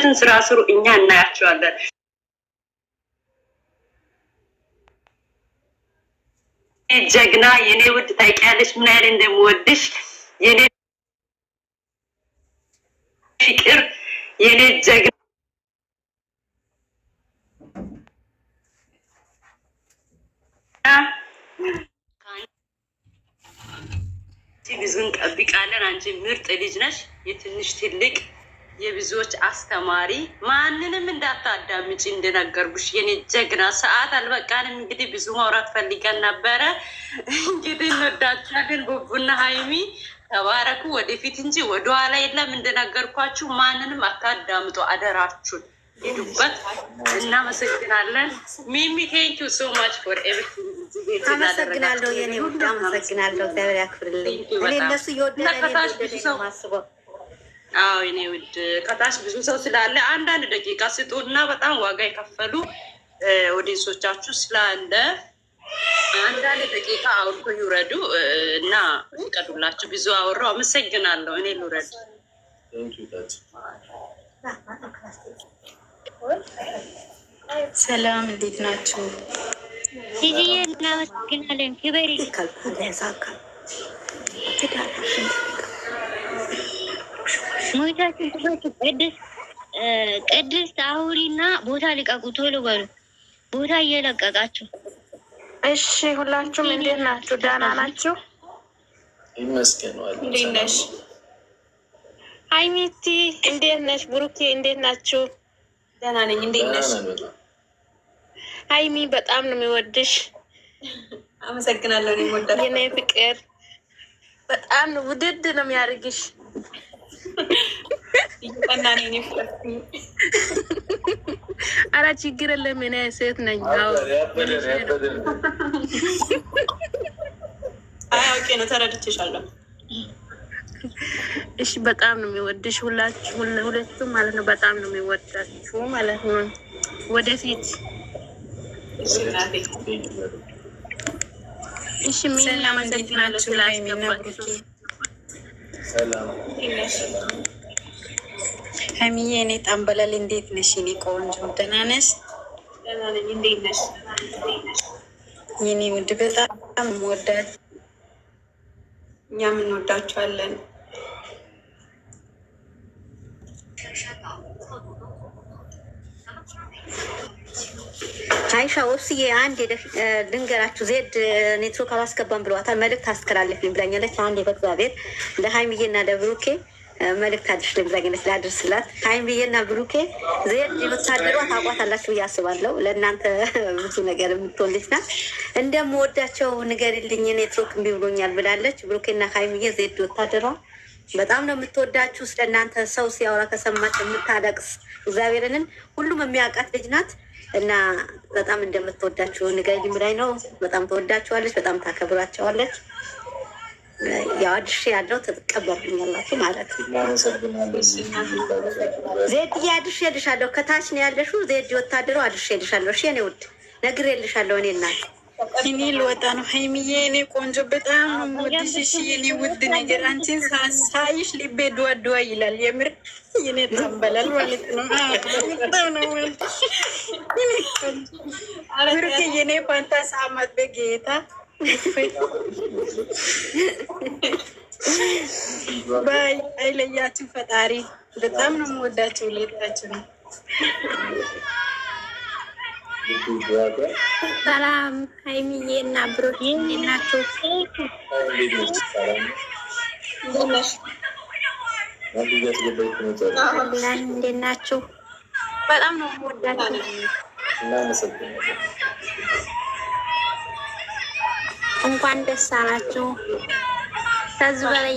የራሳችሁን ስራ ስሩ፣ እኛ እናያቸዋለን። ጀግና የኔ ውድ ታውቂያለሽ ምን ያህል እንደምወድሽ የኔ ፍቅር የኔ ጀግና። ብዙ እንጠብቃለን። አንቺ ምርጥ ልጅ ነሽ፣ የትንሽ ትልቅ የብዙዎች አስተማሪ። ማንንም እንዳታዳምጪ እንደነገርኩሽ የኔ ጀግና። ሰዓት አልበቃንም። እንግዲህ ብዙ ማውራት ፈልገን ነበረ። እንግዲህ እንወዳችኋለን። ቡቡና ሀይሚ ተባረኩ። ወደፊት እንጂ ወደኋላ የለም። እንደነገርኳችሁ ማንንም አታዳምጡ፣ አደራችሁን ሄዱበት። እናመሰግናለን። ሚሚ thank you so much for everything። አመሰግናለሁ የኔ ውድ አመሰግናለሁ። እግዚአብሔር ያክብርልኝ። እኔ እነሱ እየወደደ ነው የማስበው። አዎ የኔ ውድ ከታች ብዙ ሰው ስላለ አንዳንድ ደቂቃ ስጡና በጣም ዋጋ የከፈሉ audience ኦቻችሁ ስላለ አንዳንድ ደቂቃ አውርቶ ይውረዱ እና ፍቀዱላችሁ። ብዙ አወራሁ። አመሰግናለሁ። እኔ ልውረድ። ሰላም፣ እንዴት ናችሁ? ጂጂዬ እናመሰግናለን። ክበሪ። ሞታችን ክፈቱ። ቅድስት ቅድስት አውሪና ቦታ ልቀቁ፣ ቶሎ በሉ። ቦታ እየለቀቃችሁ እሺ። ሁላችሁም እንዴት ናችሁ? ደህና ናችሁ? ይመስገን። እንዴት ነሽ ሀይሚቲ? እንዴት ነሽ ብሩኬ? እንዴት ናችሁ? ደህና ነኝ። እንዴት ነሽ ሀይሚ? በጣም ነው የሚወድሽ። አመሰግናለሁ። እኔም ወዳለሁ። የኔ ፍቅር በጣም ነው ውድድ ነው የሚያደርግሽ። እየጠና ነው የኔ ፍቅር። አረ ችግር የለም እኔ ሴት ነኝ። አዎ አይ አውቄ ነው ተረድቼሻለሁ። እሺ፣ በጣም ነው የሚወድሽ ሁላችሁ ሁለቱም ማለት ነው። በጣም ነው የሚወዳችሁ ማለት ነው። ወደፊት እሺ እናቴ። እሺ፣ ምን አመሰግናለሁ ስላስገባችሁ። ሀይሚዬ እኔ ጠንበለል እንዴት ነሽ? የኔ ቆንጆ ደህና ነሽ? ደህና ነኝ። እንዴት ነሽ? የኔ ውድ በጣም ወዳት እኛም እንወዳችኋለን። አይሻ ወብስዬ አንድ ልንገራችሁ፣ ዜድ ኔትወርክ አላስገባም ብለዋታል። መልእክት አስተላልፍልኝ ብላኛለች። አንዴ በእግዚአብሔር ለሀይሚዬና ለብሩኬ መልእክት አድርስልኝ ብላኛለች። ላድርስላት። ሀይሚዬና ብሩኬ ዜድ የወታደሯ ታውቋታላችሁ ብዬ አስባለሁ። ለእናንተ ብዙ ነገር የምትሆን ልጅ ናት። እንደምወዳቸው ንገሪልኝ፣ ኔትወርክ እምቢ ብሎኛል ብላለች። ብሩኬና ሀይሚዬ ዜድ ወታደሯ በጣም ነው የምትወዳችሁ። ስለ እናንተ ሰው ሲያወራ ከሰማች የምታለቅስ እግዚአብሔርንን ሁሉም የሚያውቃት ልጅ ናት እና በጣም እንደምትወዳችሁ ንገሪልኝ ብላኝ ነው። በጣም ትወዳችኋለች፣ በጣም ታከብራቸዋለች። ያው አድርሼ ያለው ትቀበሉኛላችሁ ማለት ነው። ዜድዬ አድርሼልሻለሁ። ከታች ነው ያለሽው ዜድ ወታደሩ አድርሼልሻለሁ። እሺ የኔ ውድ ነግሬልሻለሁ። እኔ እናት እኔ ልወጣ ነው ሀይሚዬ፣ እኔ ቆንጆ በጣም ነው የምወድሽ። እሺ የኔ ውድ ነገር አንቺን ሳይሽ ልቤ ድዋ ድዋ ይላል። የምር የኔ ጠንበላል ማለት ነው። በጣም ነው የምወድሽ የኔ ቆንጆ ብሩኬ፣ የኔ ፋንታ ሳማት በጌታ bye አይለያችሁ ፈጣሪ። በጣም ነው የምወዳችሁ ሁለታችሁ ነው። ሰላም ሀይሚዬ እና ብሩኬ እንዴት ናችሁ? እንዴት ናችሁ? በጣም ነው የምወዳችሁ። እንኳን ደስ አላችሁ። ከዚህ በላይ